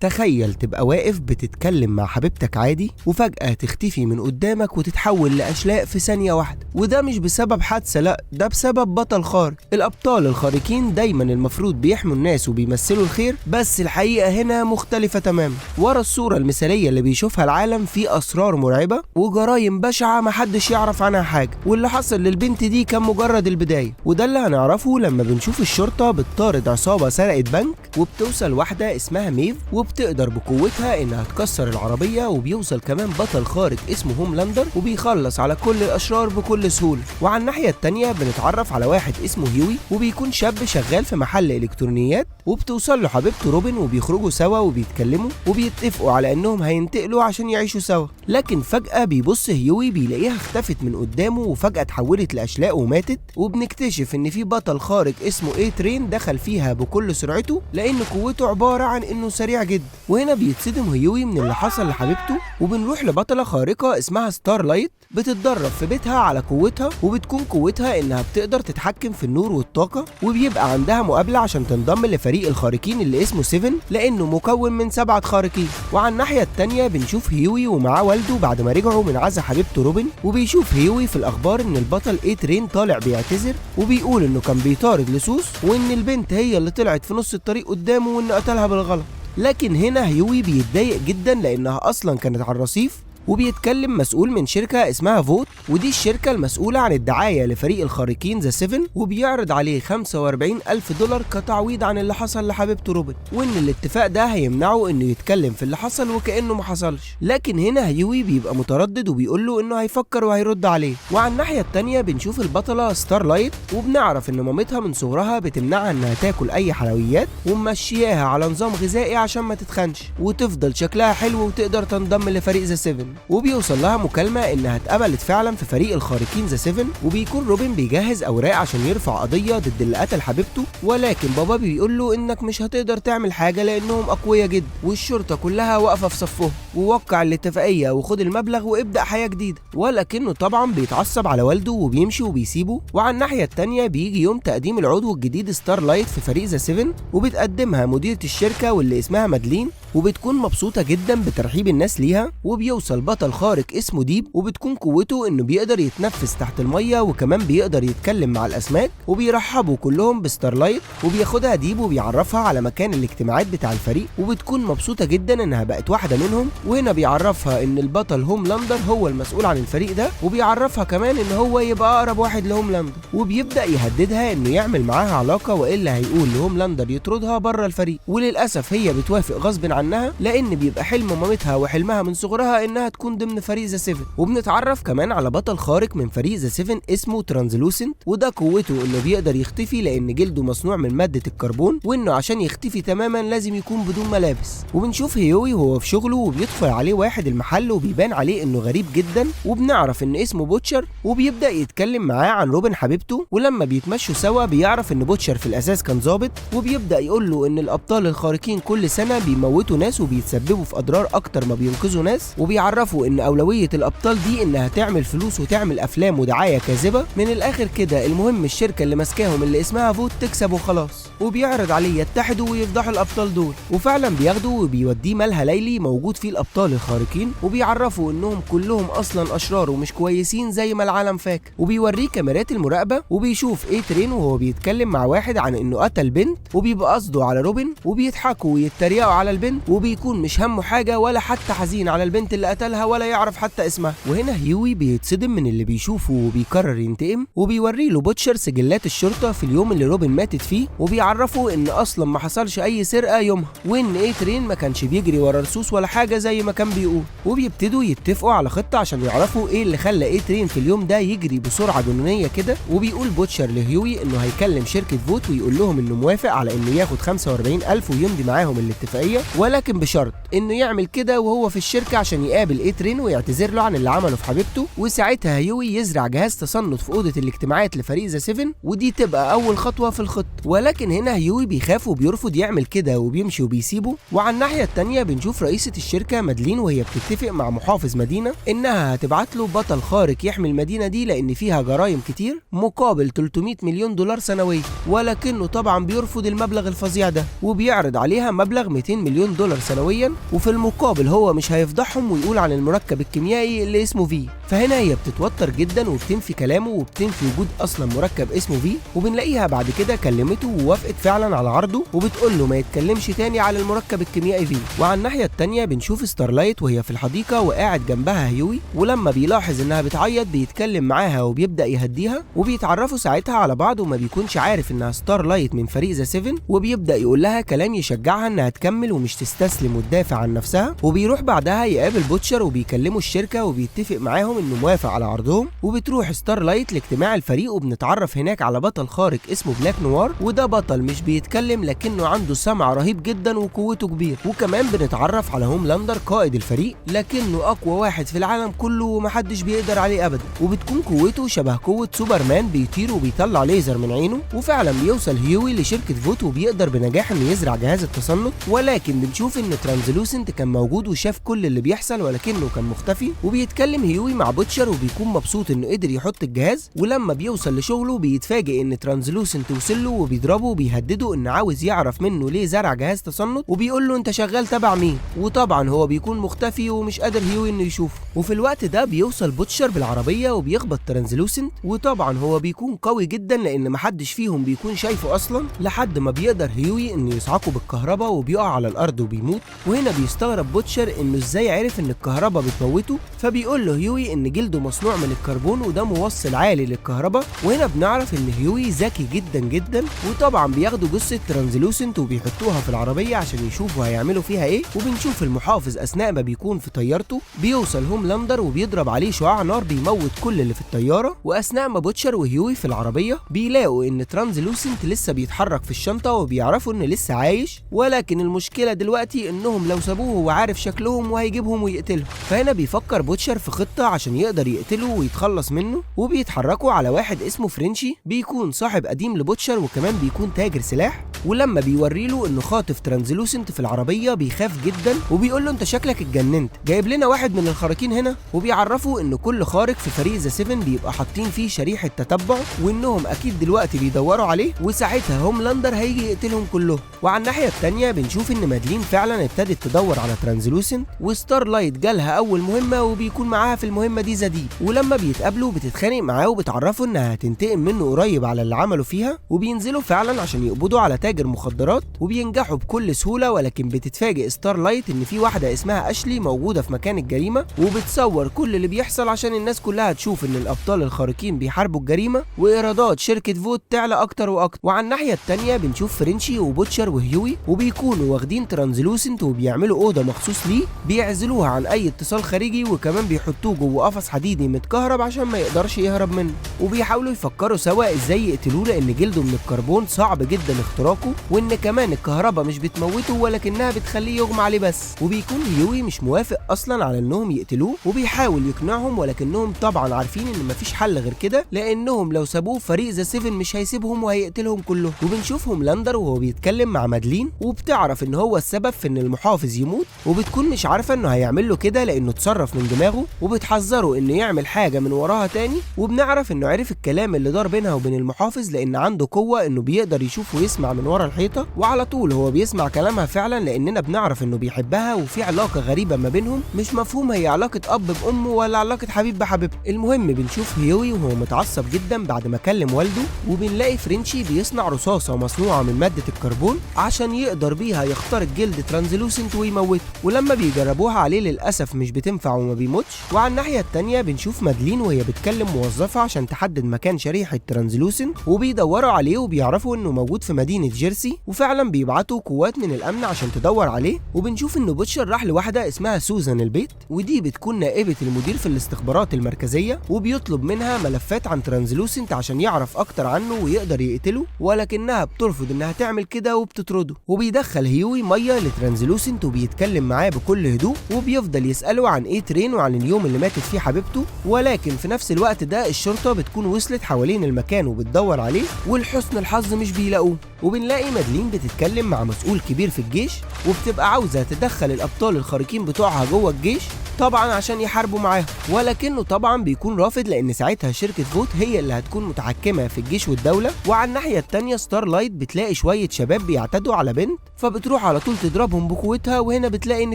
تخيل تبقى واقف بتتكلم مع حبيبتك عادي وفجأة تختفي من قدامك وتتحول لأشلاء في ثانية واحدة، وده مش بسبب حادثة، لا ده بسبب بطل خارق. الأبطال الخارقين دايما المفروض بيحموا الناس وبيمثلوا الخير، بس الحقيقة هنا مختلفة تماما. ورا الصورة المثالية اللي بيشوفها العالم في أسرار مرعبة وجرايم بشعة محدش يعرف عنها حاجة، واللي حصل للبنت دي كان مجرد البداية، وده اللي هنعرفه لما بنشوف الشرطة بتطارد عصابة سرقت بنك، وبتوصل واحدة اسمها ميف وبتقدر بقوتها انها تكسر العربية، وبيوصل كمان بطل خارق اسمه هوملاندر وبيخلص على كل الاشرار بكل سهولة. وعلى الناحية التانية بنتعرف على واحد اسمه هيوي، وبيكون شاب شغال في محل الكترونيات، وبتوصل له حبيبته روبن وبيخرجوا سوا وبيتكلموا وبيتفقوا على انهم هينتقلوا عشان يعيشوا سوا. لكن فجأة بيبص هيوي بيلاقيها اختفت من قدامه وفجأة اتحولت لأشلاء وماتت، وبنكتشف ان في بطل خارق اسمه A-Train دخل فيها بكل سرعته لان قوته عبارة عن انه سريع جدا. وهنا بيتصدم هيوي من اللي حصل لحبيبته، وبنروح لبطلة خارقة اسمها ستار لايت بتتدرب في بيتها على قوتها، وبتكون قوتها انها بتقدر تتحكم في النور والطاقة، وبيبقى عندها مقابلة عشان تنضم لفريق الخارقين اللي اسمه 7 لانه مكون من 7 خارقين. وعلى الناحية التانية بنشوف هيوي ومعاه والده بعد ما رجعوا من عزا حبيبته روبن، وبيشوف هيوي في الاخبار ان البطل A-Train طالع بيعتذر وبيقول انه كان بيطارد لصوص وان البنت هي اللي طلعت في نص الطريق قدامه وانه قتلها بالغلط. لكن هنا هيوي بيتضايق جدا لانها اصلا كانت على الرصيف، وبيتكلم مسؤول من شركة اسمها Vought، ودي الشركة المسؤولة عن الدعاية لفريق الخارقين The 7، وبيعرض عليه 45 ألف دولار كتعويض عن اللي حصل لحبيبته روبن، وإن الاتفاق ده هيمنعه إنه يتكلم في اللي حصل وكأنه ما حصلش. لكن هنا هيوي بيبقى متردد وبيقول له إنه هيفكر وهيرد عليه. وعلى الناحية التانية بنشوف البطلة ستار لايت، وبنعرف إن مامتها من صغرها بتمنعها إنها تاكل أي حلويات وممشياها على نظام غذائي عشان ما تتخنش وتفضل شكلها حلو وتقدر تنضم لفريق The 7. وبيوصل لها مكالمة انها اتقبلت فعلا في فريق الخارقين The 7، وبيكون روبن بيجهز اوراق عشان يرفع قضية ضد اللي قتل حبيبته، ولكن بابا بيقول له انك مش هتقدر تعمل حاجة لانهم اقوياء جدا والشرطة كلها واقفة في صفهم، ووقع الاتفاقية وخد المبلغ وابدأ حياة جديدة. ولكنه طبعا بيتعصب على والده وبيمشي وبيسيبه. وعلى الناحية التانية بيجي يوم تقديم العضو الجديد ستار لايت في فريق The 7، وبتقدمها مديرة الشركة واللي اسمها مادلين، وبتكون مبسوطة جدا بترحيب الناس ليها. وبيوصل بطل خارق اسمه ديب، وبتكون قوته انه بيقدر يتنفس تحت المية وكمان بيقدر يتكلم مع الاسماك، وبيرحبوا كلهم بستار لايت، وبياخدها ديب وبيعرفها على مكان الاجتماعات بتاع الفريق، وبتكون مبسوطة جدا انها بقت واحدة منهم. وهنا بيعرفها ان البطل هوملاندر هو المسؤول عن الفريق ده، وبيعرفها كمان ان هو يبقى اقرب واحد لهوملاندر، وبيبدأ يهددها انه يعمل معاها علاقة والا هيقول لهوملاندر يطردها بره الفريق. وللاسف هي بتوافق غصب عنها لان بيبقى حلم مامتها وحلمها من صغرها انها تكون ضمن فريق The 7. وبنتعرف كمان على بطل خارق من فريق The 7 اسمه ترانزلوسنت، وده قوته انه بيقدر يختفي لان جلده مصنوع من مادة الكربون، وانه عشان يختفي تماما لازم يكون بدون ملابس. وبنشوف هيوي وهو في شغله وبيدخل عليه واحد المحل وبيبان عليه انه غريب جدا، وبنعرف ان اسمه بوتشر، وبيبدأ يتكلم معاه عن روبن حبيبته. ولما بيتمشوا سوا بيعرف ان بوتشر في الاساس كان ظابط، وبيبدأ يقول له ان الابطال الخارقين كل سنة بيموتوا ناس وبيتسببوا في اضرار اكتر ما بينقذوا ناس، وبيعرفوا ان اولوية الابطال دي انها تعمل فلوس وتعمل افلام ودعاية كاذبة. من الاخر كده المهم الشركة اللي ماسكاهم اللي اسمها Vought تكسب وخلاص. وبيعرض عليه يتحدوا ويفضحوا الابطال دول، وفعلا بياخدوا وبيوديه ملهى ليلي موجود فيه الابطال الخارقين، وبيعرفوا انهم كلهم اصلا اشرار ومش كويسين زي ما العالم فاكر. وبيوريه كاميرات المراقبة وبيشوف A-Train وهو بيتكلم مع واحد عن انه قتل بنت، وبيبقى قصده على روبن، وبيضحكوا ويتريقوا على البنت، وبيكون مش همه حاجة ولا حتى حزين على البنت اللي قتلها ولا يعرف حتى اسمها. وهنا هيوي بيتصدم من اللي بيشوفه وبيقرر ينتقم، وبيوري له بوتشر سجلات الشرطة في اليوم اللي روبن ماتت فيه، وبيعرفه ان اصلا ما حصلش اي سرقة يومها، وان A-Train ما كانش بيجري ورا لصوص ولا حاجة زي ما كان بيقول. وبيبتدوا يتفقوا على خطة عشان يعرفوا ايه اللي خلى A-Train في اليوم ده يجري بسرعة جنونية كده. وبيقول بوتشر لهيوي انه هيكلم شركة Vought ويقول لهم انه موافق على انه ياخد 45 ألف ويمضي معاهم الاتفاقية، ولكن بشرط انه يعمل كده وهو في الشركة عشان يقابل A-Train ويعتذر له عن اللي عمله في حبيبته. وساعتها هيوي يزرع جهاز تصنت في اوضة الاجتماعات لفريق The 7، ودي تبقى اول خطوة في الخطة. ولكن هنا هيوي بيخاف وبيرفض يعمل كده وبيمشي وبيسيبه. وعلى الناحية التانية بنشوف رئيسة الشركة مادلين وهي بتتفق مع محافظ مدينة انها هتبعت له بطل خارق يحمي المدينة دي لان فيها جرائم كتير مقابل 300 مليون دولار سنويا، ولكنه طبعا بيرفض المبلغ الفظيع ده وبيعرض عليها مبلغ 200 مليون مليون دولار سنويا، وفي المقابل هو مش هيفضحهم ويقول عن المركب الكيميائي اللي اسمه في. فهنا هي بتتوتر جدا وبتنفي كلامه وبتنفي وجود اصلا مركب اسمه في، وبنلاقيها بعد كده كلمته ووافقت فعلا على عرضه وبتقول له ما يتكلمش تاني على المركب الكيميائي في. وعلى الناحية التانية بنشوف ستارلايت وهي في الحديقة وقاعد جنبها هيوي، ولما بيلاحظ انها بتعيط بيتكلم معاها وبيبدا يهديها، وبيتعرفوا ساعتها على بعض وما بيكونش عارف انها ستارلايت من فريق The 7، وبيبدا يقول لها كلام يشجعها انها تكمل ومش تستسلم وتدافع عن نفسها. وبيروح بعدها يقابل بوتشر وبيكلموا الشركة وبيتفق معاهم انه موافق على عرضهم. وبتروح ستارلايت لاجتماع الفريق، وبنتعرف هناك على بطل خارق اسمه بلاك نوار، وده بطل مش بيتكلم لكنه عنده سمع رهيب جدا وقوته كبير. وكمان بنتعرف على هوملاندر قائد الفريق، لكنه اقوى واحد في العالم كله ومحدش بيقدر عليه ابدا، وبتكون قوته شبه قوة سوبرمان، بيطير وبيطلع ليزر من عينه. وفعلا بيوصل هيوي لشركة فوت وبيقدر بنجاح انه يزرع جهاز التصنت، ولكن بنشوف ان ترانزلوسنت كان موجود وشاف كل اللي بيحصل ولكنه كان مختفي. وبيتكلم هيوي مع بوتشر وبيكون مبسوط انه قدر يحط الجهاز، ولما بيوصل لشغلة بيتفاجئ ان ترانزلوسنت وصل له وبيضربه وبيهدده ان عاوز يعرف منه ليه زرع جهاز تصنت، وبيقول له انت شغال تبع مين، وطبعا هو بيكون مختفي ومش قادر هيوي انه يشوفه. وفي الوقت ده بيوصل بوتشر بالعربية وبيخبط ترانزلوسنت، وطبعا هو بيكون قوي جدا لان محدش فيهم بيكون شايفه اصلا، لحد ما بيقدر هيوي انه يصعقه بالكهرباء وبيقع على الارض وبيموت. وهنا بيستغرب بوتشر انه ازاي عرف ان الكهرباء بتموته، فبيقول له هيوي ان جلده مصنوع من الكربون وده موصل عالي للكهرباء. وهنا بنعرف ان هيوي ذكي جدا جدا، وطبعا بياخدوا جثة ترانزلوسنت وبيحطوها في العربية عشان يشوفوا هيعملوا فيها ايه. وبنشوف المحافظ اثناء ما بيكون في طيارته بيوصل هوملاندر وبيضرب عليه شعاع نار بيموت كل اللي في الطيارة. واثناء ما بوتشر وهيوي في العربية بيلاقوا ان ترانزلوسنت لسه بيتحرك في الشنطة وبيعرفوا انه لسه عايش، ولكن المشكلة دلوقتي انهم لو سابوه هو عارف شكلهم وهيجيبهم ويقتلهم. فهنا بيفكر بوتشر في خطه عشان يقدر يقتله ويتخلص منه، وبيتحركوا على واحد اسمه فرنشي بيكون صاحب قديم لبوتشر وكمان بيكون تاجر سلاح. ولما بيوريله انه خاطف ترانزلوسنت في العربية بيخاف جدا وبيقول له انت شكلك اتجننت، جايب لنا واحد من الخارقين هنا. وبيعرفوا ان كل خارق في فريق The 7 بيبقى حاطين فيه شريحة تتبع، وانهم اكيد دلوقتي بيدوروا عليه، وساعتها هوملاندر هيجي يقتلهم كلهم. وعلى الناحية الثانية بنشوف ان مادلين فعلا ابتدت تدور على ترانزلوسنت، وستارلايت جالها اول مهمة وبيكون معاها في المهمة دي The Deep. ولما بيتقابلوا بتتخانق معاه وبتعرفوا انها هتنتقم منه قريب على اللي عمله فيها، وبينزلوا فعلا عشان يقبضوا على تاجر مخدرات وبينجحوا بكل سهولة. ولكن بتتفاجئ ستارلايت ان في واحدة اسمها اشلي موجودة في مكان الجريمة وبتصور كل اللي بيحصل عشان الناس كلها تشوف ان الابطال الخارقين بيحاربوا الجريمة وايرادات شركة فوت تعلى اكتر واكتر. وعلى الناحية الثانية بنشوف فرنشي وبوتشر وهيوي وبيكونوا واخدين ترانزلوسنت وبيعملوا اوضة مخصوص ليه بيعزلوها عن اي اتصال خارجي، وكمان بيحطوه جوه قفص حديدي متكهرب عشان ما يقدرش يهرب منه. وبيحاولوا يفكروا سوا ازاي يقتلوه لان جلده من الكربون صعب جدا اختراقه، وان كمان الكهرباء مش بتموته ولكنها بتخليه يغمى عليه بس. وبيكون هيوي مش موافق اصلا على انهم يقتلوه وبيحاول يقنعهم، ولكنهم طبعا عارفين ان مفيش حل غير كده لانهم لو سابوه فريق The 7 مش هيسيبهم وهيقتلهم كلهم. وبنشوف هوملاندر وهو بيتكلم مع مادلين وبتعرف ان هو السبب في ان المحافظ يموت، وبتكون مش عارفه انه هيعمل له كده لانه اتصرف من دماغه، وبتحذره انه يعمل حاجة من وراها تاني. وبنعرف انه عرف الكلام اللي دار بينها وبين المحافظ لان عنده قوة انه بيقدر يشوف ويسمع من ورا الحيطة، وعلى طول هو بيسمع كلامها فعلا لاننا بنعرف انه بيحبها وفي علاقة غريبة ما بينهم مش مفهوم هي علاقة اب بامه ولا علاقة حبيب بحبيبته. المهم بنشوف هيوي وهو متعصب جدا بعد ما كلم والده، وبنلاقي فرنشي بيصنع رصاصة مصنوعة من مادة الكربون عشان يقدر بيها يخترق جلد ترانزلوسنت ويموته، ولما بيجربوها عليه للاسف مش بتنفع وما بيموتش. وعلى الناحية الثانية بنشوف مادلين وهي بتكلم موظفة عشان تحدد مكان شريحة ترانزلوسنت، وبيدوروا عليه وبيعرفوا انه موجود في مدينة جيرسي، وفعلا بيبعتوا قوات من الامن عشان تدور عليه. وبنشوف ان بوتشر راح لواحدة اسمها سوزان البيت، ودي بتكون نائبه المدير في الاستخبارات المركزية، وبيطلب منها ملفات عن ترانزلوسنت عشان يعرف اكتر عنه ويقدر يقتله، ولكنها بترفض انها تعمل كده وبتطرده. وبيدخل هيوي مية لترانزلوسنت وبيتكلم معاه بكل هدوء، وبيفضل يساله عن ايه ترين وعن اليوم اللي ماتت فيه حبيبته، ولكن في نفس الوقت ده الشرطة بتكون وصلت حوالين المكان وبتدور عليه، ولحسن الحظ مش بيلاقوه. وبنلاقي مادلين بتتكلم مع مسؤول كبير في الجيش، وبتبقى عاوزه تدخل الابطال الخارقين بتوعها جوه الجيش، طبعا عشان يحاربوا معاهم، ولكنه طبعا بيكون رافض لان ساعتها شركة فوت هي اللي هتكون متحكمه في الجيش والدولة. وعلى الناحية الثانية ستارلايت بتلاقي شوية شباب بيعتدوا على بنت، فبتروح على طول تضربهم بقوتها، وهنا بتلاقي ان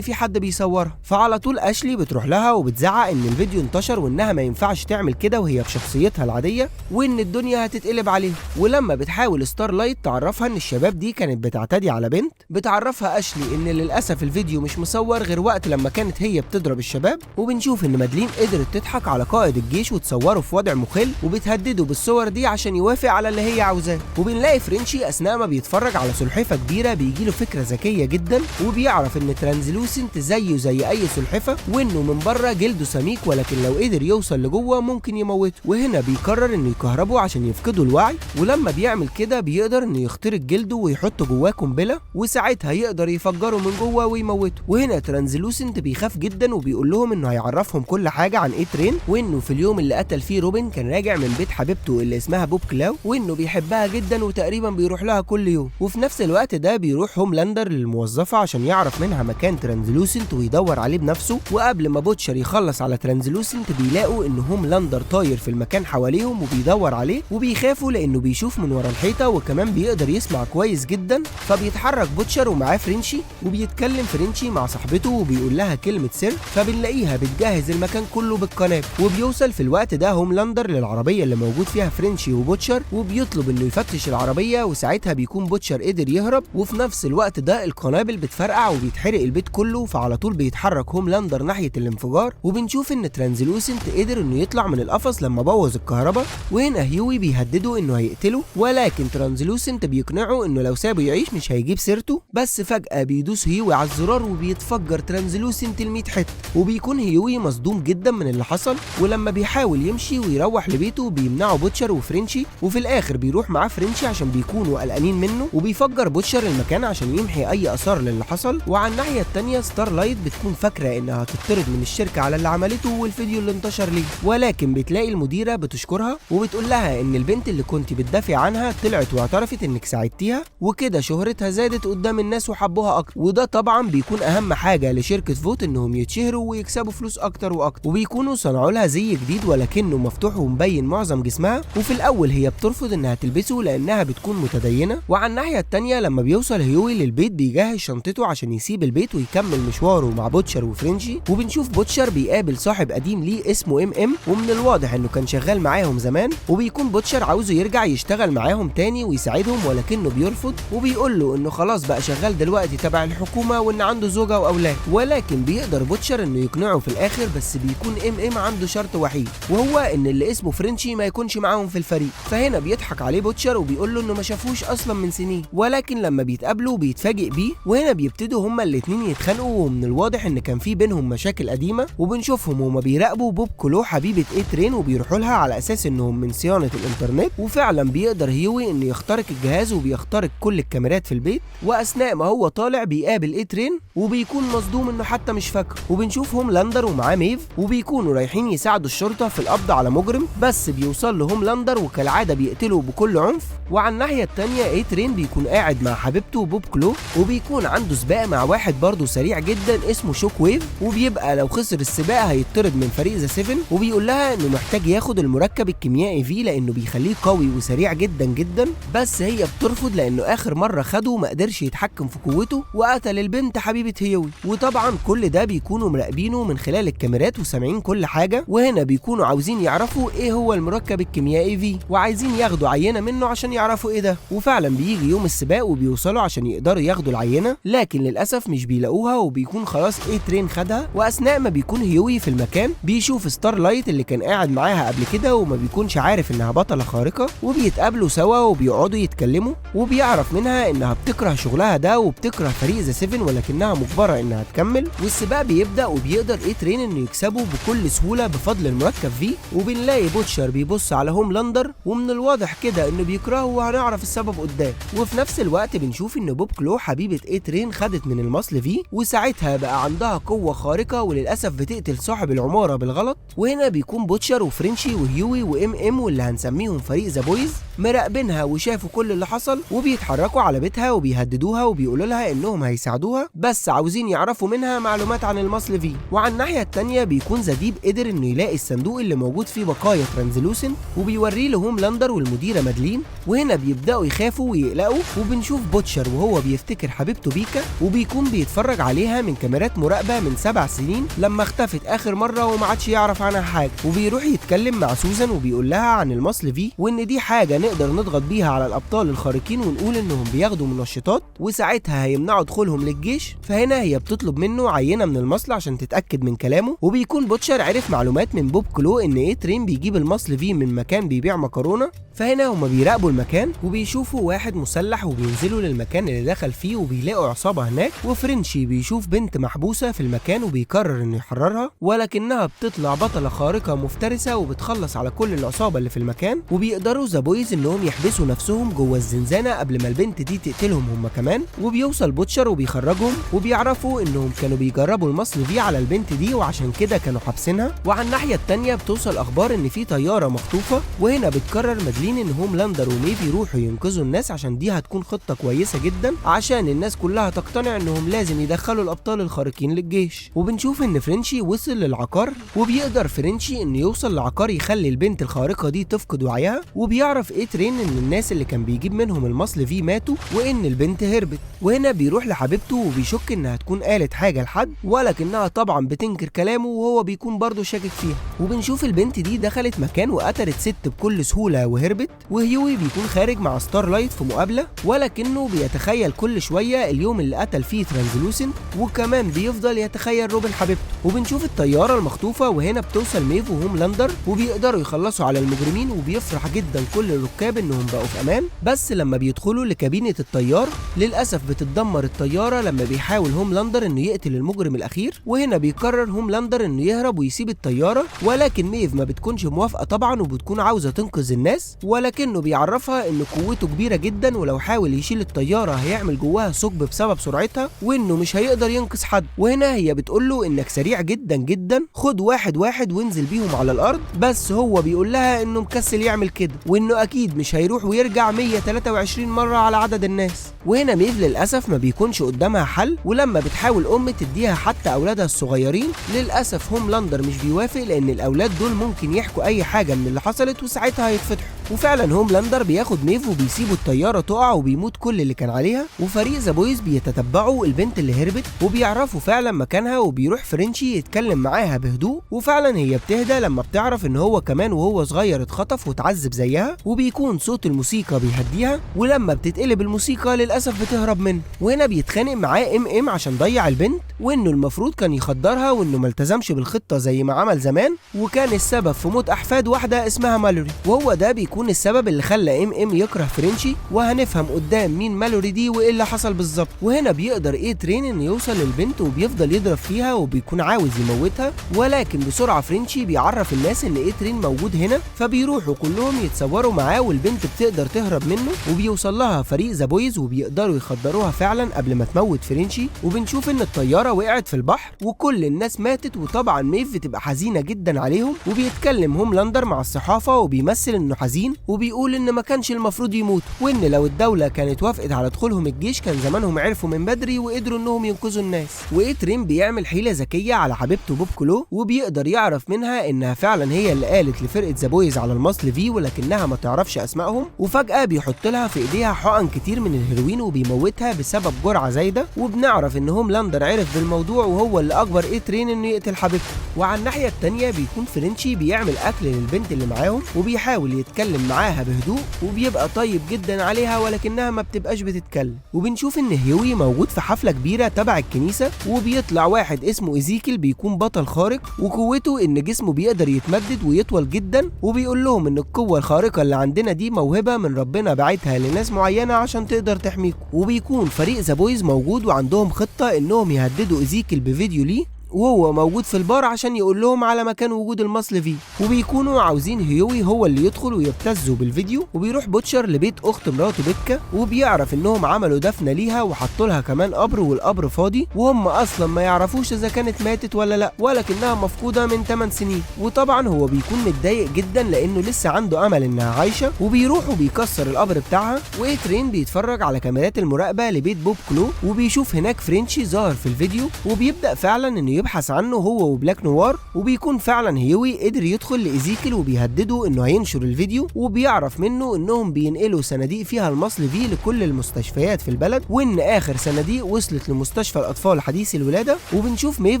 في حد بيصورها، فعلى طول اشلي بتروح لها وبتزعق ان الفيديو انتشر وانها ما ينفعش تعمل كده وهي بشخصيتها العادية وان الدنيا هتتقلب عليها. ولما بتحاول ستارلايت تعرفها ان الشباب دي كانت بتعتدي على بنت، بتعرفها اشلي ان للاسف الفيديو مش مصور غير وقت لما كانت هي بتضرب الشباب. وبنشوف ان مادلين قدرت تضحك على قائد الجيش وتصوره في وضع مخل، وبتهدده بالصور دي عشان يوافق على اللي هي عاوزاه. وبنلاقي فرنشي اثناء ما بيتفرج على سلحفه كبيرة بيجيله فكرة ذكية جدا، وبيعرف ان ترانزلوسنت زيه زي اي سلحفه، وانه من بره جلده سميك ولكن لو قدر يوصل لجوه ممكن يموته. وهنا بيقرر انه يكهربه عشان يفقده الوعي، ولما بيعمل كده بيقدر انه يخترق جلده ويحط جواه قنبلة، وساعتها يقدر يفجره من جوه ويموته. وهنا ترانزلوسنت بيخاف جدا وبيقول لهم انه هيعرفهم كل حاجة عن اي ترين، وانه في اليوم اللي قتل فيه روبن كان راجع من بيت حبيبته اللي اسمها بوب كلاو، وانه بيحبها جدا وتقريبا بيروح لها كل يوم. وفي نفس الوقت ده بيروح هوملاندر للموظفه عشان يعرف منها مكان ترانزلوسنت ويدور عليه بنفسه. وقبل ما بوتشر يخلص على ترانزلوسنت بيلاقوا ان هوملاندر طاير في المكان حواليهم وبيدور عليه، وبيخافوا لانه بيشوف من ورا الحيطة وكمان بيقدر يسمع كويس جدا. فبيتحرك بوتشر ومعاه فرنشي، وبيتكلم فرنشي مع صاحبته وبيقول لها كلمة سر، فبنلاقيها بتجهز المكان كله بالقنابل. وبيوصل في الوقت ده هوملاندر للعربية اللي موجود فيها فرنشي وبوتشر، وبيطلب انه يفتش العربية، وساعتها بيكون بوتشر قدر يهرب. وفي نفس الوقت ده القنابل بتفرقع وبيتحرق البيت كله، فعلى طول بيتحرك هوملاندر ناحية الانفجار. وبنشوف ان ترانزلوسنت قدر انه يطلع من القفص لما بوظ الكهرباء، وهنا هيوي بيهدده انه هيقتله، ولكن ترانزلوسنت بيقنعه انه لو سابه يعيش مش هيجيب سيرته. بس فجأة بيدوس هيوي على الزرار وبيتفجر ترانزلوسنت ال100 حتة، وبيكون هيوي مصدوم جدا من اللي حصل. ولما بيحاول يمشي ويروح لبيته بيمنعه بوتشر وفرنشي، وفي الاخر بيروح معاه فرنشي عشان بيكونوا قلقانين منه، وبيفجر بوتشر المكان عشان يمحي اي اثار للي حصل. وعلى الناحية الثانية ستارلايت بتكون فاكره انها هتطرد من الشركة على اللي عملته والفيديو اللي انتشر ليه، ولكن بتلاقي المديرة بتشكرها وبتقول لها ان البنت اللي كنت بتدافع عنها طلعت واعترفت انك ساعدتيها، وكده شهرتها زادت قدام الناس وحبوها اكتر. وده طبعا بيكون اهم حاجة لشركة فوت انهم يتشهروا ويكسبوا فلوس اكتر واكتر. وبيكونوا صنعوا لها زي جديد ولكنه مفتوح ومبين معظم جسمها، وفي الاول هي بترفض انها تلبسه لانها بتكون متدينه. وعلى الناحية الثانية لما بيوصل هيوي للبيت بيجهز شنطته عشان يسيب البيت ويكمل مشواره مع بوتشر وفرنشي. وبنشوف بوتشر بيقابل صاحب قديم ليه اسمه ام ام، ومن الواضح انه كان شغال معاهم زمان، وبيكون بوتشر عاوزه يرجع يشتغل معاهم تاني ويساعدهم، ولكنه بيرفض وبيقول له انه خلاص بقى شغال دلوقتي تبع الحكومة وان عنده زوجه واولاد. ولكن بيقدر بوتشر انه يقنعه في الاخر، بس بيكون ام ام عنده شرط وحيد، وهو ان اللي اسمه فرنشي ما يكونش معاهم في الفريق. فهنا بيضحك عليه بوتشر وبيقول له انه ما شافوش اصلا من سنين، ولكن لما بيتقابلوا بيتفاجئ بيه، وهنا بيبتدوا هما الاتنين يتخانقوا، ومن الواضح ان كان في بينهم مشاكل قديمة. وبنشوفهم هما بيراقبوا بوب كلو حبيبه اي ترين وبيروحوا لها على اساس انهم من صيانة الانترنت، وفعلا بيقدر هيوي انه يخترق الجهاز وبيخترق كل الكاميرات في البيت. واثناء ما هو طالع بيقابل اي ترين وبيكون مصدوم انه حتى مش فاكره. وبنشوف هوملاندر ومعاه ميف وبيكونوا رايحين يساعدوا الشرطة في القبض على مجرم، بس بيوصل لهوملاندر وكالعادة بيقتله بكل عنف. وعلى الناحية الثانية اي ترين بيكون قاعد مع حبيبته بوب كلو، وبيكون عنده سباق مع واحد برضه سريع جدا اسمه شوك ويف، وبيبقى لو خسر السباق هيطرد من فريق The 7. وبيقول لها انه محتاج ياخد المركب الكيميائي في لانه بيخليه قوي وسريع جدا جدا، بس هي بترفض لانه اخر مرة خده ما قدرش يتحكم في قوته وقتل البنت حبيبه هيوي. وطبعا كل ده بيكونوا مراقبينه من خلال الكاميرات وسامعين كل حاجة، وهنا بيكونوا عاوزين يعرفوا ايه هو المركب الكيميائي في، وعايزين ياخدوا عينه منه عشان يعرفوا ايه ده. وفعلا بيجي يوم السباق وبيوصلوا عشان يقدروا ياخدوا العينة، لكن للاسف مش بيلاقوها وبيكون خلاص اي ترين خدها. واثناء ما بيكون هيوي في المكان بيشوف ستارلايت اللي كان قاعد معاها قبل كده وما بيكونش عارف انها بطلة خارقة، وبيتقابلوا سوا وبيقعدوا يتكلموا، وبيعرف منها انها بتكره شغلها ده وبتكره فريق The 7 ولكنها مجبرة انها تكمل. والسباق بيبدا وبيقدر اي ترين انه يكسبه بكل سهولة بفضل المركب في. وبنلاقي بوتشر بيبص على هوملاندر ومن الواضح كده انه بيكرهه وهنعرف السبب قدام. وفي نفس الوقت بنشوف ان بوب كلو حبيبه اي ترين خدت من المصل في، وساعتها بقى عندها قوة خارقة وللاسف بتقتل صاحب العمارة بالغلط. وهنا بيكون بوتشر وفرنشي وهيوي وام ام واللي هنسميهم فريق The Boys مراقبينها وشافوا كل اللي حصل، وبيتحركوا على بيتها وبيهددوها وبيقولوا لها انهم هيساعدوها بس عاوزين يعرفوا منها معلومات عن المصل في. V. وعلى الناحية الثانية بيكون The Deep قدر انه يلاقي الصندوق اللي موجود فيه بقايا Translucent وبيوريه لهوملاندر والمديره مادلين، وهنا بيبداوا يخافوا ويقلقوا. وبنشوف بوتشر وهو بيفتكر حبيبته بيكا وبيكون بيتفرج عليها من كاميرات مراقبة من 7 سنين لما اختفت اخر مرة وما عادش يعرف عنها حاجة. وبيروح يتكلم مع سوزان وبيقول لها عن المصل V وان دي حاجة نقدر نضغط بيها على الابطال الخارقين ونقول انهم بياخدوا منشطات وساعتها هيمنعوا دخولهم للجيش. فهنا هي بتطلب منه عينه من المصل عشان تتاكد من كلامه. وبيكون بوتشر عرف معلومات من بوب كلو ان A-Train بيجيب المصل V من مكان بيبيع مكرونه. فهنا هما بيراقبوا المكان وبيشوفوا واحد مسلح وبينزلوا للمكان اللي دخل فيه وبيلاقوا عصابة هناك. وفرنشي بيشوف بنت محبوسة في المكان وبيقرر انه يحررها، ولكنها بتطلع بطلة خارقة مفترسة وبتخلص على كل العصابة اللي في المكان. وبيقدروا The Boys انهم يحبسوا نفسهم جوه الزنزانة قبل ما البنت دي تقتلهم هم كمان. وبيوصل بوتشر وبيخرجهم وبيعرفوا انهم كانوا بيجربوا المصل V على البنت دي وعشان كده كانوا حابسينها. وعلى الناحية الثانية بتوصل اخبار ان في طيارة مخطوفه، وهنا بتقرر مادلين ان هوملاندر وميف يروحوا ينقذوا الناس عشان دي هتكون خطه كويسة جدا عشان الناس كلها تقتنع انهم لازم يدخلوا الابطال الخارقين للجيش. وبنشوف ان فرنشي وصل للعقار، وبيقدر فرنشي انه يوصل لعقار يخلي البنت الخارقة دي تفقد وعيها. وبيعرف A-Train ان الناس اللي كان بيجيب منهم المصل V ماتوا وان البنت هربت. وهنا بيروح لحبيبته وبيشك انها تكون قالت حاجة لحد، ولكنها طبعا بتنكر كلامه وهو بيكون برضه شاكك فيها. وبنشوف البنت دي دخلت مكان وقتلت ست بكل سهولة وهربت. وهيوي بيكون خارج مع ستارلايت في مقابله، ولكنه بيتخيل كل شوية اليوم اللي قتل فيه Translucent، وكمان بيفضل يتخيل روبن حبيبته. وبنشوف الطيارة المخطوفه، وهنا بتوصل ميف وهوملاندر وبيقدروا يخلصوا على المجرمين، وبيفرح جدا كل الركاب انهم بقوا في امان. بس لما بيدخلوا لكابينه الطيار للاسف بتتدمر الطيارة لما بيحاول هوملاندر انه يقتل المجرم الاخير. وهنا بيقرر هوملاندر انه يهرب ويسيب الطيارة، ولكن ميف ما بتكونش موافقة طبعا وبتكون عاوزه تنقذ الناس، ولكنه بيعرفها ان قوته كبيرة جدا ولو حاول يشيل الطيارة هيعمل جواها ثقب بسبب سرعتها وانه مش هيقدر ينقذ حد. وهنا هي بتقول له انك سريع جدا جدا، خد واحد واحد وانزل بيهم على الارض. بس هو بيقول لها انه مكسل يعمل كده وانه اكيد مش هيروح ويرجع 123 مرة على عدد الناس. وهنا ميف للاسف ما بيكونش قدامها حل، ولما بتحاول ام تديها حتى اولادها الصغيرين للاسف هوملاندر مش بيوافق لان الاولاد دول ممكن يحكوا اي حاجة من اللي حصلت وساعتها هيتفتحوا. وفعلا هوملاندر بياخد ميف وبيسيبوا الطيارة تقع وبيموت كل اللي كان عليها. وفريق The Boys بيتتبعوا البنت اللي هربت وبيعرفوا فعلا مكانها، وبيروح فرنشي يتكلم معاها بهدوء، وفعلا هي بتهدى لما بتعرف ان هو كمان وهو صغير اتخطف واتعذب زيها، وبيكون صوت الموسيقى بيهديها، ولما بتتقلب الموسيقى للاسف بتهرب منه. وهنا بيتخانق معاه MM عشان ضيع البنت وانه المفروض كان يخدرها وانه ما التزمش بالخطة زي ما عمل زمان، وكان السبب في موت احفاد واحدة اسمها مالوري، وهو ده بيكون السبب اللي خلى MM يكره فرنشي، وهنفهم قدام مين مالوري دي وايه اللي حصل بالظبط. وهنا بيقدر A-Train انه يوصل للبنت وبيفضل يضرب فيها وبيكون عاوز يموتها، ولكن بسرعة فرنشي بيعرف الناس ان A-Train موجود هنا، فبيروحوا كلهم يتصوروا معاه والبنت بتقدر تهرب منه، وبيوصل لها فريق The Boys وبيقدروا يخدروها فعلا قبل ما تموت فرنشي. وبنشوف ان الطيارة وقعت في البحر وكل الناس ماتت، وطبعا ميف بتبقى حزينة جدا عليهم، وبيتكلم هوملاندر مع الصحافة وبيمثل انه حزين وبيقول ان ما كانش المفروض يموت، وان لو الدولة كانت وافقت على دخولهم الجيش كان زمانهم عرفوا من بدري وقدروا انهم ينقذوا الناس. و A-Train بيعمل حيله ذكية على حبيبته بوب كلو، وبيقدر يعرف منها انها فعلا هي اللي قالت لفرقة The Boys على المصل V ولكنها ما تعرفش اسمائهم. وفجاة بيحط لها في ايديها حقن كتير من الهيروين وبيموتها بسبب جرعة زايدة، وبنعرف ان هوملاندر عرف بالموضوع وهو اللي اجبر A-Train انه يقتل حبيبته. وعلى الناحية الثانية بيكون فرنشي بيعمل اكل للبنت اللي معاهم وبيحاول يتكلم معاها بهدوء وبيبقى طيب جدا عليها، ولكنها ما بتبقاش بتتكلم. وبنشوف ان هيوي موجود في حفلة كبيرة تبع الكنيسة، وبيطلع واحد اسمه ايزيكل بيكون بطل خارق وقوته ان جسمه بيقدر يتمدد ويطول جدا، وبيقول لهم ان القوة الخارقة اللي عندنا دي موهبة من ربنا باعتها لناس معينة عشان تقدر تحميكم. وبيكون فريق The Boys موجود وعندهم خطه انهم يهددوا ايزيكل بفيديو ليه وهو موجود في البار عشان يقول لهم على مكان وجود المصل V، وبيكونوا عاوزين هيوي هو اللي يدخل ويبتزوا بالفيديو. وبيروح بوتشر لبيت اخت مراته بيكا وبيعرف انهم عملوا دفنه ليها وحطوا لها كمان قبر، والقبر فاضي وهم اصلا ما يعرفوش اذا كانت ماتت ولا لا، ولكنها مفقودة من 8 سنين. وطبعا هو بيكون متضايق جدا لانه لسه عنده امل انها عايشه، وبيروح وبيكسر القبر بتاعها. و A-Train بيتفرج على كاميرات المراقبة لبيت بوب كلو وبيشوف هناك فرنشي ظاهر في الفيديو، وبيبدا فعلا انه يبحث عنه هو وبلاك نوار، وبيكون فعلا هيوي قدر يدخل لإيزيكل وبيهدده انه هينشر الفيديو، وبيعرف منه انهم بينقلوا صناديق فيها المصل في لكل المستشفيات في البلد، وان اخر صناديق وصلت لمستشفى الاطفال حديث الولادة. وبنشوف ميف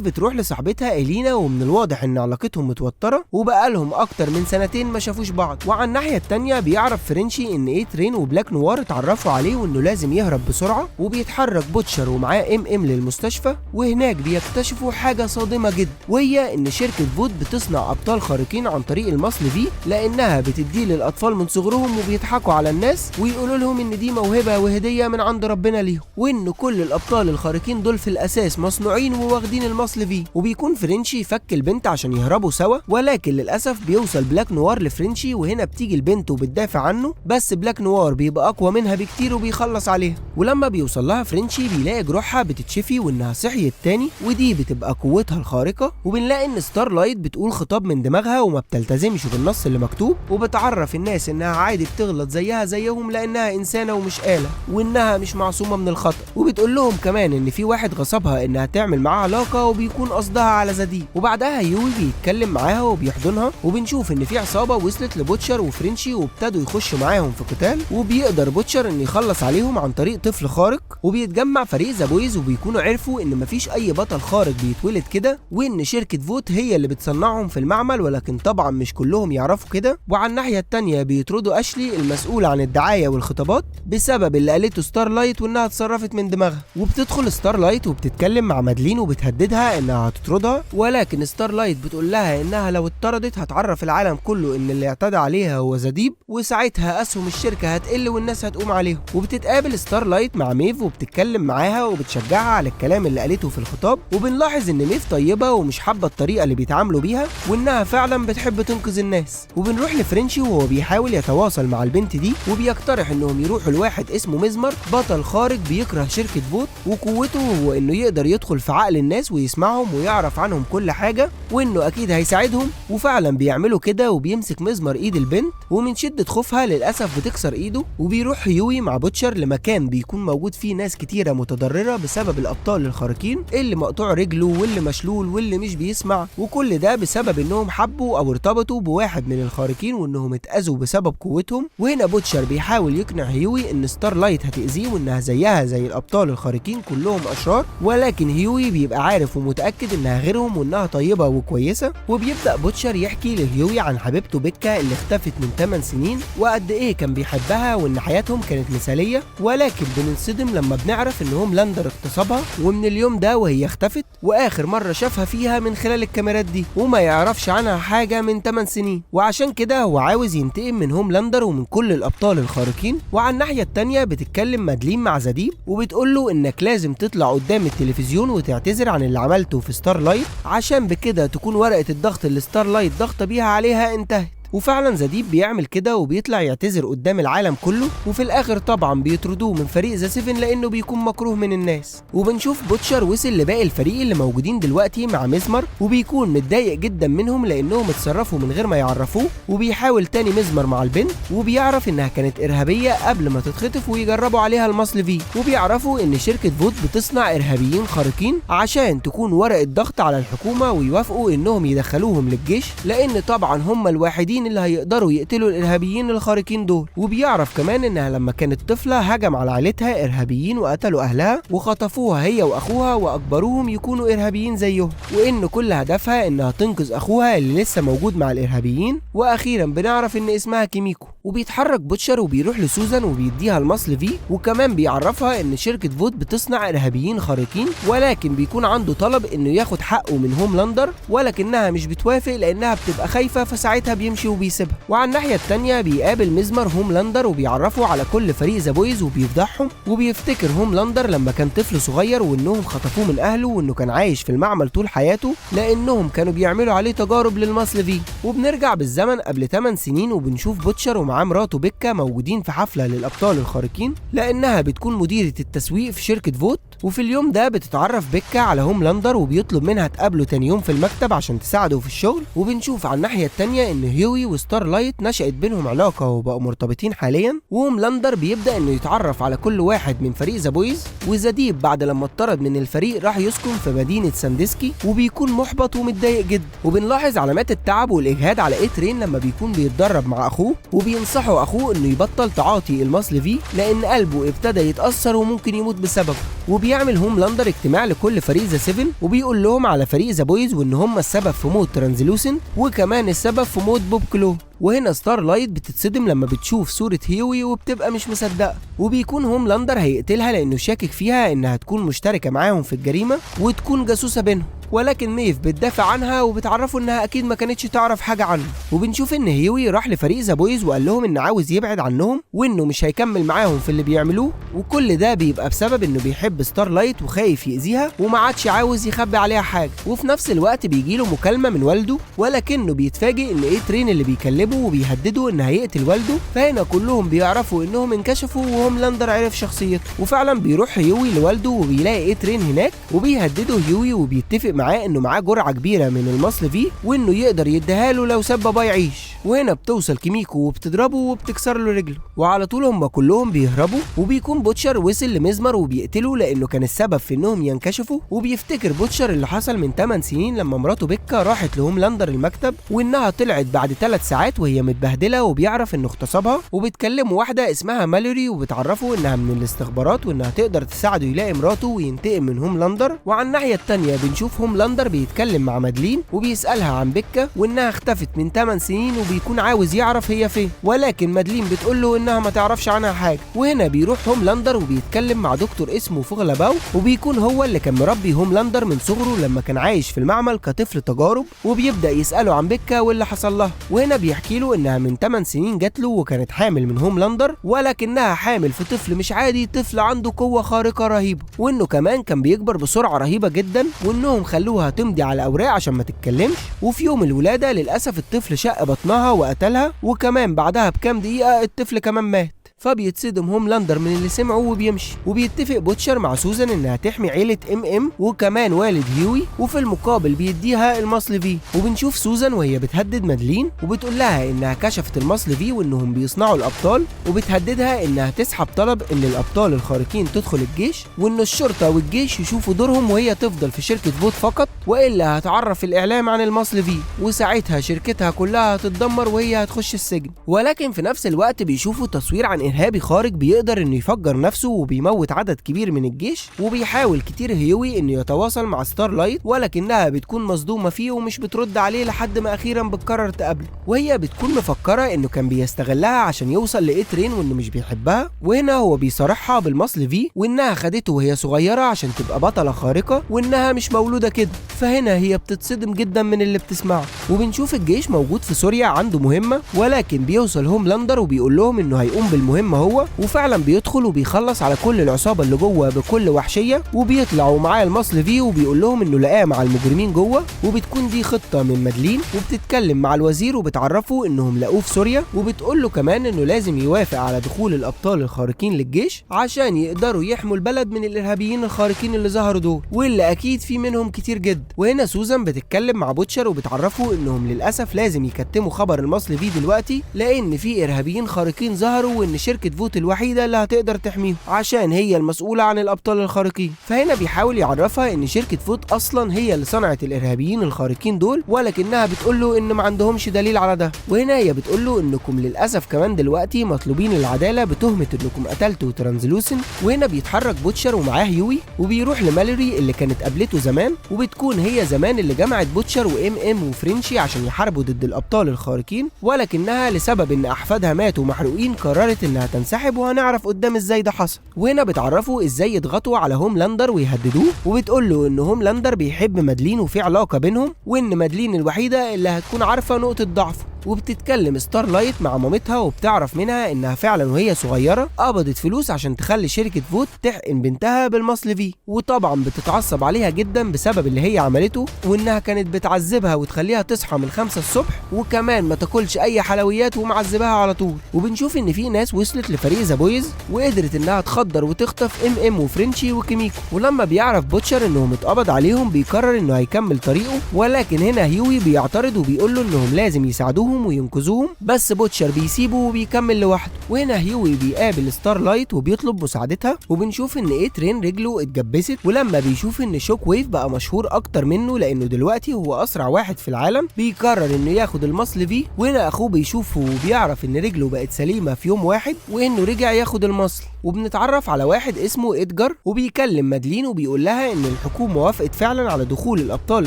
بتروح لصاحبتها إلينا، ومن الواضح ان علاقتهم متوترة وبقالهم اكتر من سنتين ما شافوش بعض. وعلى الناحية التانية بيعرف فرنشي ان اي ترين وبلاك نوار اتعرفوا عليه وانه لازم يهرب بسرعة، وبيتحرك بوتشر ومعاه ام ام للمستشفى، وهناك بيكتشفوا حاجة صادمه جدا، وهي ان شركة فوت بتصنع ابطال خارقين عن طريق المصل في، لانها بتديه للاطفال من صغرهم وبيضحكوا على الناس ويقولوا لهم ان دي موهبة وهديه من عند ربنا ليهم، وان كل الابطال الخارقين دول في الاساس مصنوعين وواخدين المصل في. وبيكون فرنشي فك البنت عشان يهربوا سوا، ولكن للاسف بيوصل بلاك نوار لفرنشي، وهنا بتيجي البنت وبتدافع عنه، بس بلاك نوار بيبقى اقوى منها بكتير وبيخلص عليها. ولما بيوصل لها فرنشي بيلاقي جروحها بتتشفي وانها صحيت تاني، ودي بتبقى قوتها الخارقة. وبنلاقي ان ستار لايت بتقول خطاب من دماغها وما بتلتزمش بالنص اللي مكتوب، وبتعرف الناس انها عادي بتغلط زيها زيهم لانها انسانه ومش آلة، وانها مش معصومة من الخطأ. وبتقول لهم كمان ان في واحد غصبها انها تعمل معاه علاقة وبيكون قصدها على زديب. وبعدها يوي بيتكلم معاها وبيحضنها، وبنشوف ان في عصابة وصلت لبوتشر وفرنشي وابتدوا يخشوا معاهم في قتال، وبيقدر بوتشر ان يخلص عليهم عن طريق طفل خارق. وبيتجمع فريق The Boys وبيكونوا عرفوا ان مفيش اي بطل خارق بيتولد كده، وان شركة فوت هي اللي بتصنعهم في المعمل، ولكن طبعا مش كلهم يعرفوا كده. وعلى الناحية الثانية بيطردوا اشلي المسؤول عن الدعاية والخطابات بسبب اللي قالته ستار لايت وانها اتصرفت من دماغها. وبتدخل ستار لايت وبتتكلم مع مادلين وبتهددها انها هتطردها، ولكن ستار لايت بتقول لها انها لو اتطردت هتعرف العالم كله ان اللي اعتدى عليها هو زديب، وساعتها اسهم الشركة هتقل والناس هتقوم عليهم. وبتتقابل ستار لايت مع ميف وبتتكلم معاها وبتشجعها على الكلام اللي قالته في الخطاب، وبنلاحظ ان ميف طيبة ومش حابة الطريقة اللي بيتعاملوا بيها، وانها فعلا بتحب تنقذ الناس. وبنروح لفرنشي وهو بيحاول يتواصل مع البنت دي، وبيقترح انهم يروحوا لواحد اسمه مزمر، بطل خارق بيكره شركة فوت، وقوته هو انه يقدر يدخل في عقل الناس ويسمعهم ويعرف عنهم كل حاجة، وانه اكيد هيساعدهم. وفعلا بيعملوا كده، وبيمسك مزمر ايد البنت، ومن شده خوفها للاسف بتكسر ايده. وبيروح هيوي مع بوتشر لمكان بيكون موجود فيه ناس كتيرة متضرره بسبب الابطال الخارقين، اللي مقطوع رجله واللي مشلول واللي مش بيسمع، وكل ده بسبب انهم حبوا او ارتبطوا بواحد من الخارقين وانهم اتاذوا بسبب قوتهم. وهنا بوتشر بيحاول يقنع هيوي ان ستار لايت هتاذيه وانها زيها زي الابطال الخارقين كلهم اشرار، ولكن هيوي بيبقى عارف ومتاكد انها غيرهم وانها طيبة وكويسة. وبيبدا بوتشر يحكي لهيوي عن حبيبته بيكا اللي اختفت من 8 سنين وقد ايه كان بيحبها وان حياتهم كانت مثاليه، ولكن بننصدم لما بنعرف ان هوملاندر اغتصبها، ومن اليوم ده وهي اختفت، واخر مرة شافها فيها من خلال الكاميرات دي وما يعرفش عنها حاجة من 8 سنين. وعشان كده هو عاوز ينتقم من هوملاندر ومن كل الابطال الخارقين. وعلى الناحية الثانية بتتكلم مادلين مع زديب وبتقول له انك لازم تطلع قدام التلفزيون وتعتذر عن اللي عملته في ستار لايت، عشان بكده تكون ورقة الضغط اللي ستار لايت ضغطه بيها عليها انتهت. وفعلا زديب بيعمل كده وبيطلع يعتذر قدام العالم كله، وفي الاخر طبعا بيطردوه من فريق The 7 لانه بيكون مكروه من الناس. وبنشوف بوتشر وصل لباقي الفريق اللي موجودين دلوقتي مع مزمر، وبيكون متضايق جدا منهم لانهم اتصرفوا من غير ما يعرفوه. وبيحاول تاني مزمر مع البنت وبيعرف انها كانت ارهابية قبل ما تتخطف ويجربوا عليها المصل في، وبيعرفوا ان شركة فوت بتصنع ارهابيين خارقين عشان تكون ورقة ضغط على الحكومة ويوافقوا انهم يدخلوهم للجيش، لان طبعا هم الوحيدين اللي هيقدروا يقتلوا الارهابيين الخارقين دول. وبيعرف كمان انها لما كانت طفله هجم على عائلتها ارهابيين وقتلوا اهلها وخطفوها هي واخوها واجبروهم يكونوا ارهابيين زيهم، وان كل هدفها انها تنقذ اخوها اللي لسه موجود مع الارهابيين. واخيرا بنعرف ان اسمها كيميكو. وبيتحرك بوتشر وبيروح لسوزان وبيديها المصل في، وكمان بيعرفها ان شركة فوت بتصنع ارهابيين خارقين، ولكن بيكون عنده طلب انه ياخد حقه من هوملاندر، ولكنها مش بتوافق لانها بتبقى خايفة، فساعتها بيمشي وبيسيبها. وعلى الناحية الثانية بيقابل مزمر هوملاندر وبيعرفه على كل فريق The Boys وبيفضحهم، وبيفتكر هوملاندر لما كان طفل صغير وانهم خطفوه من اهله وانه كان عايش في المعمل طول حياته لانهم كانوا بيعملوا عليه تجارب للمصل في. وبنرجع بالزمن قبل 8 سنين وبنشوف بوتشر ومعاه مراته بيكا موجودين في حفلة للابطال الخارقين لانها بتكون مديره التسويق في شركة فوت. وفي اليوم ده بتتعرف بيكا على هوملاندر وبيطلب منها تقابله تاني يوم في المكتب عشان تساعده في الشغل. وبنشوف على الناحية الثانية ان هيوي هيوي وستار لايت نشأت بينهم علاقة وبقوا مرتبطين حاليا. وهوملاندر بيبدأ انه يتعرف على كل واحد من فريق The Boys. و The Deep بعد لما اتطرد من الفريق راح يسكن في مدينة ساندسكي، وبيكون محبط ومتضايق جدا. وبنلاحظ علامات التعب والاجهاد على A-Train لما بيكون بيتدرب مع اخوه، وبينصحه اخوه انه يبطل تعاطي المصل V لان قلبه ابتدى يتأثر وممكن يموت بسببه. وبيعمل هوملاندر اجتماع لكل فريق The 7 وبيقول لهم على فريق The Boys وان هم السبب في موت ترانزلوسنت وكمان السبب في موت بوب كلو. وهنا ستار لايت بتتصدم لما بتشوف صورة هيوي وبتبقى مش مصدقة، وبيكون هوملاندر هيقتلها لانه شاكك فيها انها تكون مشتركة معاهم في الجريمة وتكون جاسوسة بينهم. ولكن ميف بتدافع عنها وبتعرفه انها اكيد ما كانتش تعرف حاجة عنه. وبنشوف ان هيوي راح لفريق The Boys وقال لهم ان عاوز يبعد عنهم وانه مش هيكمل معاهم في اللي بيعملوه، وكل ده بيبقى بسبب انه بيحب ستار لايت وخايف يأذيها وما عادش عاوز يخبي عليها حاجة. وفي نفس الوقت بيجيله مكالمة من والده، ولكنه بيتفاجئ ان A-Train اللي بيكلمه وبيهدده ان هيقتل والده. فهنا كلهم بيعرفوا انهم انكشفوا وهوملاندر عرف شخصيته. وفعلا بيروح هيوي لوالده وبيلاقي A-Train هناك وبيهدده هيوي وبيتفق معاه انه معاه جرعة كبيرة من المصل V وانه يقدر يديها له لو ساب باباه يعيش. وهنا بتوصل كيميكو وبتضربه وبتكسر له رجله، وعلى طول هم كلهم بيهربوا. وبيكون بوتشر وصل لمزمر وبيقتله لانه كان السبب في انهم ينكشفوا. وبيفتكر بوتشر اللي حصل من 8 سنين لما مراته بيكا راحت لهوملاندر المكتب وانها طلعت بعد 3 ساعات وهي متبهدله، وبيعرف انه اغتصبها. وبتكلمه واحدة اسمها مالوري وبتعرفه انها من الاستخبارات وانها تقدر تساعده يلاقي مراته وينتقم من هوملاندر. وعلى الناحية الثانية بنشوف هوملاندر بيتكلم مع مادلين وبيسالها عن بيكا وانها اختفت من 8 سنين وبيكون عاوز يعرف هي فين، ولكن مادلين بتقول له انها ما تعرفش عنها حاجة. وهنا بيروح هوملاندر وبيتكلم مع دكتور اسمه فوغلاباو، وبيكون هو اللي كان مربي هوملاندر من صغره لما كان عايش في المعمل كطفل تجارب، وبيبدا يساله عن بيكا واللي حصل لها. وهنا بيحكي له انها من 8 سنين جات له وكانت حامل من هوملاندر، ولكنها حامل في طفل مش عادي، طفل عنده قوة خارقة رهيبة، وانه كمان كان بيكبر بسرعة رهيبة جدا، وانهم خلوها تمضي على اوراق عشان ما تتكلمش. وفي يوم الولادة للاسف الطفل شق بطنها وقتلها، وكمان بعدها بكام دقيقة الطفل كمان مات. فبيتصدم هوملاندر من اللي سمعه وبيمشي. وبيتفق بوتشر مع سوزان انها تحمي عيله ام وكمان والد هيوي، وفي المقابل بيديها المصل V. وبنشوف سوزان وهي بتهدد مادلين وبتقول لها انها كشفت المصل V وانهم بيصنعوا الابطال، وبتهددها انها تسحب طلب ان الابطال الخارقين تدخل الجيش، وان الشرطة والجيش يشوفوا دورهم وهي تفضل في شركة Vought فقط، والا هتعرف الاعلام عن المصل V وساعتها شركتها كلها هتتدمر وهي هتخش السجن. ولكن في نفس الوقت بيشوفوا تصوير عن إرهابي خارق بيقدر إنه يفجر نفسه وبيموت عدد كبير من الجيش. وبيحاول كتير هيوي إنه يتواصل مع ستار لايت، ولكنها بتكون مصدومة فيه ومش بترد عليه لحد ما أخيرا بتقرر تقابله، وهي بتكون مفكرة إنه كان بيستغلها عشان يوصل ل A-Train وإنه مش بيحبها. وهنا هو بيصارحها بالمصل V وإنها خدته وهي صغيرة عشان تبقى بطلة خارقة وإنها مش مولودة كده. فهنا هي بتتصدم جدا من اللي بتسمعه. وبنشوف الجيش موجود في سوريا عنده مهمة، ولكن بيوصل هوملاندر وبيقول لهم إنه هيقوم بالمهمة هو، وفعلا بيدخل وبيخلص على كل العصابة اللي جوه بكل وحشية، وبيطلع ومعاه المصل V وبيقول لهم انه لقاه مع المجرمين جوه. وبتكون دي خطه من مادلين، وبتتكلم مع الوزير وبتعرفه انهم لقوه في سوريا، وبتقول له كمان انه لازم يوافق على دخول الابطال الخارقين للجيش عشان يقدروا يحموا البلد من الارهابيين الخارقين اللي ظهروا دول واللي اكيد في منهم كتير جدا. وهنا سوزان بتتكلم مع بوتشر وبتعرفه انهم للاسف لازم يكتموا خبر المصل V دلوقتي لان في ارهابيين خارقين ظهروا، وان شركة Vought الوحيدة اللي هتقدر تحميهم عشان هي المسؤولة عن الأبطال الخارقين. فهنا بيحاول يعرفها إن شركة Vought أصلا هي اللي صنعت الإرهابيين الخارقين دول، ولكنها بتقول له إن ما عندهمش دليل على ده. وهنا هي بتقول له إنكم للأسف كمان دلوقتي مطلوبين العدالة بتهمة إنكم قتلتوا ترانزلوسن. وهنا بيتحرك بوتشر ومعاه هيوي وبيروح لمالوري اللي كانت قابلته زمان، وبتكون هي زمان اللي جمعت بوتشر وإم إم وفرنشي عشان يحاربوا ضد الأبطال الخارقين، ولكنها لسبب إن أحفادها ماتوا محروقين قررت إنها تنسحب، وهنعرف قدام ازاي ده حصل. وهنا بتعرفوا ازاي يضغطوا على هوملاندر ويهددوه، وبتقول له ان هوملاندر بيحب مادلين وفي علاقة بينهم، وان مادلين الوحيدة اللي هتكون عارفه نقطة ضعفه. وبتتكلم ستار لايت مع مامتها وبتعرف منها انها فعلا وهي صغيرة قبضت فلوس عشان تخلي شركة Vought تحقن بنتها بالمصل V، وطبعا بتتعصب عليها جدا بسبب اللي هي عملته، وانها كانت بتعذبها وتخليها تصحى من 5 الصبح وكمان ما تاكلش اي حلويات ومعذبها على طول. وبنشوف ان في ناس وصلت لفريق The Boys وقدرت انها تخدر وتخطف ام ام وفرنشي وكيميكو. ولما بيعرف بوتشر انهم اتقبض عليهم بيقرر انه هيكمل طريقه، ولكن هنا هيوي بيعترض وبيقول له انهم لازم يساعدوهم يساعدوهم وينقذوهم، بس بوتشر بيسيبه وبيكمل لوحده. وهنا هيوي بيقابل ستارلايت وبيطلب مساعدتها، وبنشوف ان اي ترين رجله اتجبست، ولما بيشوف ان شوك ويف بقى مشهور اكتر منه لانه دلوقتي هو اسرع واحد في العالم بيقرر انه ياخد المصل في. وهنا اخوه بيشوفه وبيعرف ان رجله بقت سليمة في يوم واحد وانه رجع ياخد المصل. وبنتعرف على واحد اسمه ادجار، وبيكلم مادلين وبيقول لها ان الحكومة وافقت فعلا على دخول الابطال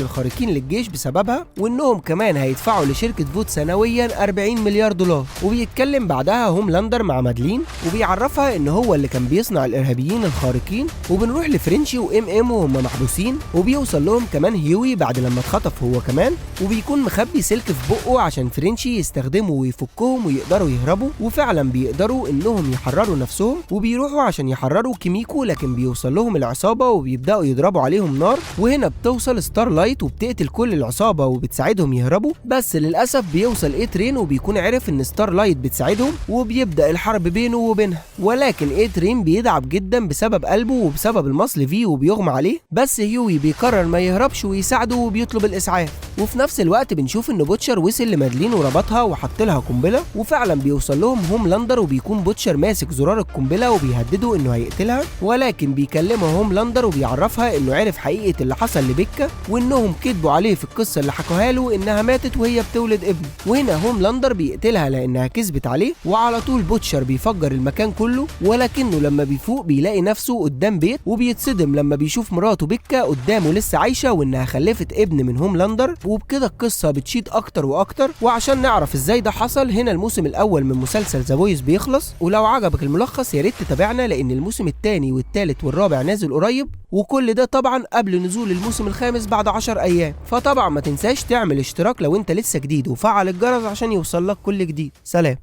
الخارقين للجيش بسببها، وانهم كمان هيدفعوا لشركة فوت سنويا 40 مليار دولار. وبيتكلم بعدها هوملاندر مع مادلين وبيعرفها ان هو اللي كان بيصنع الارهابيين الخارقين. وبنروح لفرنشي وام ام وهم محبوسين، وبيوصل لهم كمان هيوي بعد لما اتخطف هو كمان، وبيكون مخبي سلك في بقه عشان فرنشي يستخدمه ويفكهم ويقدروا يهربوا. وفعلا بيقدروا انهم يحرروا نفسهم، وبيروحوا عشان يحرروا كيميكو، لكن بيوصل لهم العصابة وبيبداوا يضربوا عليهم نار. وهنا بتوصل ستارلايت وبتقتل كل العصابة وبتساعدهم يهربوا، بس للاسف بيوصل اي ترين وبيكون عرف ان ستارلايت بتساعدهم، وبيبدا الحرب بينه وبينها. ولكن اي ترين بيدعب جدا بسبب قلبه وبسبب المصل فيه وبيغمى عليه، بس هيوي بيقرر ما يهربش ويساعده وبيطلب الاسعاف. وفي نفس الوقت بنشوف ان بوتشر وصل لمادلين وربطها وحط لها قنبلة، وفعلا بيوصل لهم هوملاندر وبيكون بوتشر ماسك زرار القنبلة وبيهدده انه هيقتلها، ولكن بيكلمها هوملاندر وبيعرفها انه عرف حقيقة اللي حصل لبيكا وانهم كذبوا عليه في القصة اللي حكوها له انها ماتت وهي بتولد ابن. وهنا هوملاندر بيقتلها لانها كذبت عليه، وعلى طول بوتشر بيفجر المكان كله، ولكنه لما بيفوق بيلاقي نفسه قدام بيت، وبيتصدم لما بيشوف مراته بيكا قدامه لسه عايشه وانها خلفت ابن من هوملاندر. وبكده القصة بتشيد اكتر واكتر. وعشان نعرف ازاي ده حصل هنا الموسم الاول من مسلسل The Boys بيخلص. ولو عجبك الملخص يا ريت تتابعنا لان الموسم الثاني والثالث والرابع نازل قريب، وكل ده طبعا قبل نزول الموسم الخامس بعد 10 ايام. فطبعا ما تنساش تعمل اشتراك لو انت لسه جديد وفعل الجرس عشان يوصل لك كل جديد. سلام.